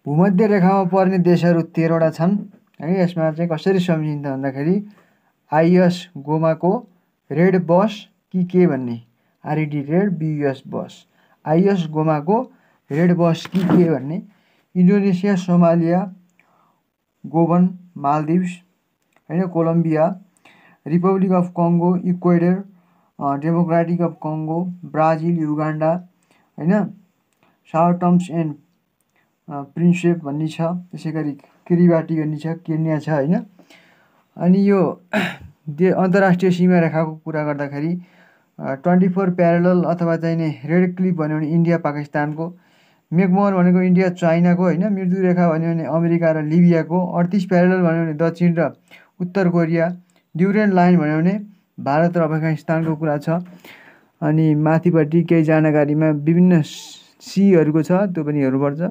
भूमध्य रेखामा पर्ने देशहरू 13वटा छन् है। यसमा चाहिँ कसरी सम्झिन्छ भन्दाखेरि आइएस गोमाको रेड बस कि के भन्ने, R E D red B U S bus, I S गोमाको रेड बस कि के भन्ने। इन्डोनेसिया, सोमालिया, गोबन, मालदिभ्स होइन, Colombia, republic of Congo, Ecuador, democratic of Congo, Brazil, Uganda होइन, साओ टम्स एन्ड प्रिन्सेप भन्ने छ। त्यसै गरी किरिबाटी भन्ने छ, केन्या छ होइन। अनि यो अन्तर्राष्ट्रिय सीमा रेखाको कुरा गर्दाखेरि 24 प्यारलल अथवा चाहिँ नि रेड क्लिप भन्यो भने इन्डिया पाकिस्तानको, मेकमोहन भनेको इन्डिया चाइनाको होइन, मृत्यु रेखा भन्यो भने अमेरिका र लिबियाको, 38 प्यारलल भन्यो भने दक्षिण र उत्तर कोरिया, ड्युरेन्ट लाइन भन्यो भने भारत र अफगानिस्तानको कुरा छ। अनि माथिपट्टि केही जानकारीमा विभिन्न सीहरूको छ, त्यो पनि हेर्नुपर्छ।